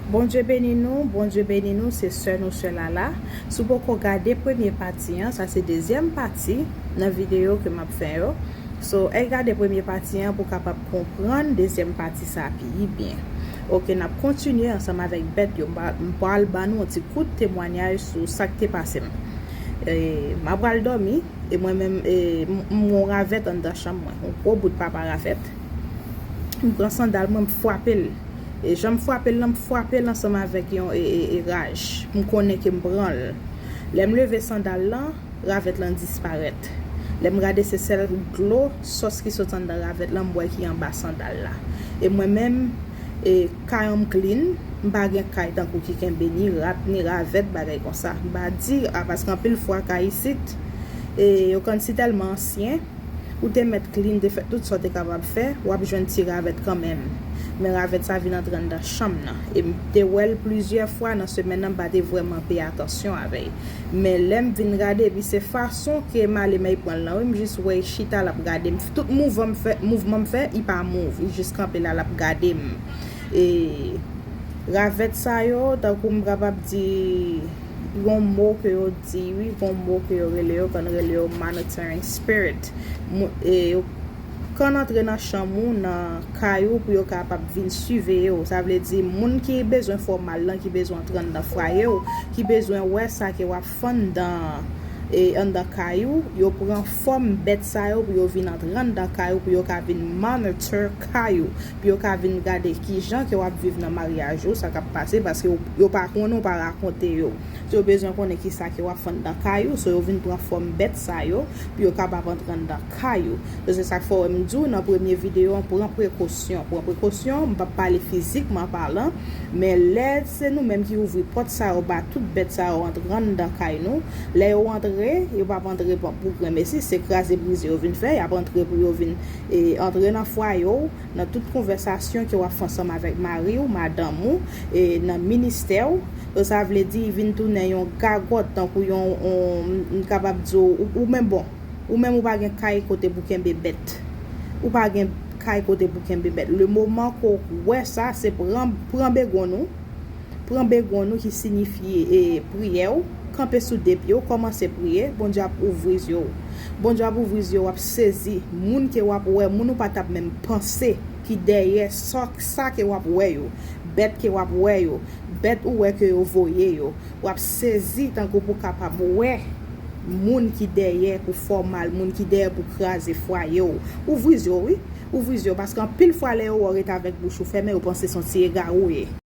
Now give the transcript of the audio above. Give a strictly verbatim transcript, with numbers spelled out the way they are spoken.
Bondye beni nou, Bondye beni nou, se sè nou, sè Lala. Si w poko gade premye pati an, sa se dezyèm pati nan videyo ke m ap fè yo. So, al gade premye pati an pou w kapab konprann dezyèm pati sa pi byen. Oke, n ap kontinye ansanm avèk bèt yo. M pa- m pral ban nou yon ti kout temwanyaj sou sa k te pase m. E, m ap pral dòmi, e mwen menm, e, m m wè yon ravèt anndan chanm mwen, yon gwo bout papa ravèt. M pran sandal mwen, m frape l. E jan m frape l lan, m frape l ansanm avèk yon e, e, e raj. M konnen ke m pran l. Lè m leve sandal lan, ravèt lan disparèt. Lè m gade, se sèl dlo sòs ki sot anndan ravèt lan, m wè ki anba sandal la. E mwen menm, e, kay an m clean, m pa gen kay tankou ki kenbe ni rat, ni ravèt, bagay konsa. M pa di, a, paske anpil fwa kay isit, e, yo konn si tèlman ansyen, ou te mèt clean, te fè tout sa w te kapab fè, w ap jwenn ti ravèt kanmenm. Men ravèt sa vin antre anndan chanm nan. E m te wè l plizyè fwa nan semèn nan, m pa te vrèman peye atansyon avè l. Men lè m vin gade, epi se fason ke m ale men pran l lan, wi, m jis wè l chita, l ap gade m. Tout mouvman m fè, mouvman m fè, li pa move, li jis kanpe la, l ap gade m. E ravèt sa yo, tankou m kapab di, yon mo ke yo di, wi, yon mo ke yo rele yo, konn rele yo monitoring spirit. Mou- e yo konn antre nan chanm ou, nan kay ou, pou yo kapab vin siveye w. Sa vle di, moun ki bezwen fè w mal lan, ki bezwen antre anndan fwaye w, ki bezwen wè sa ke w ap fè anndan, e, anndan kay ou, yo pran fòm bèt sa yo pou yo vin antre anndan kay ou, pou yo ka vin monitor kay ou, pou yo ka vin gade kijan ke w ap viv nan maryaj ou, sa k ap pase, paske yo, yo pa konnen, w pa rakonte yo. So, yo bezwen konnen kisa ke w ap fè anndan kay ou, so yo vin pran fòm bèt sa yo, pou yo kapab antre anndan kay ou. So, se sa k fè w wè m di w nan premye videyo an, pran prekosyon. Pran prekosyon, m p ap pale fizikman palan, men lè se nou menm ki ouvri pòt sa yo, ba tout bèt sa yo antre anndan kay nou, lè yo antre, yo p ap antre pou, pou grenmesi, se kraze brize yo vin fè, y ap antre pou yo vin, e, antre nan fwaye w, nan tout konvèsasyon ke w ap fè ansanm avèk mari w, madanm ou, e, nan ministè w. So, sa vle di, vin tounen yon gagòt, tankou yon, yon, m kapab di w, ou, ou menm bon, ou menm ou pa gen kay kote pou kenbe bèt. Ou pa gen kay kote pou kenbe bèt. Le moman ke w wè sa, se pran, pran begonn ou, pran begonn ou ki sinifye, e, priyè w, kanpe sou de pye w, kòmanse priye, Bondye ap ouvri zye w. Bondye ap ouvri zye w, w ap sezi. Moun ke w ap wè, moun ou pa t ap menm panse ki dèyè sa, sa ke w ap wè yo, bèt ke w ap wè yo, bèt ou wè ke yo voye yo. W ap sezi tankou pou w kapab wè moun ki dèyè pou fè w mal, moun ki dèyè pou kraze fwaye w. Ouvri zye w, wi. Ouvri zye w, paske anpil fwa lè yo wè w rete avèk bouch ou fèmen, yo panse se yon ti egare w ye.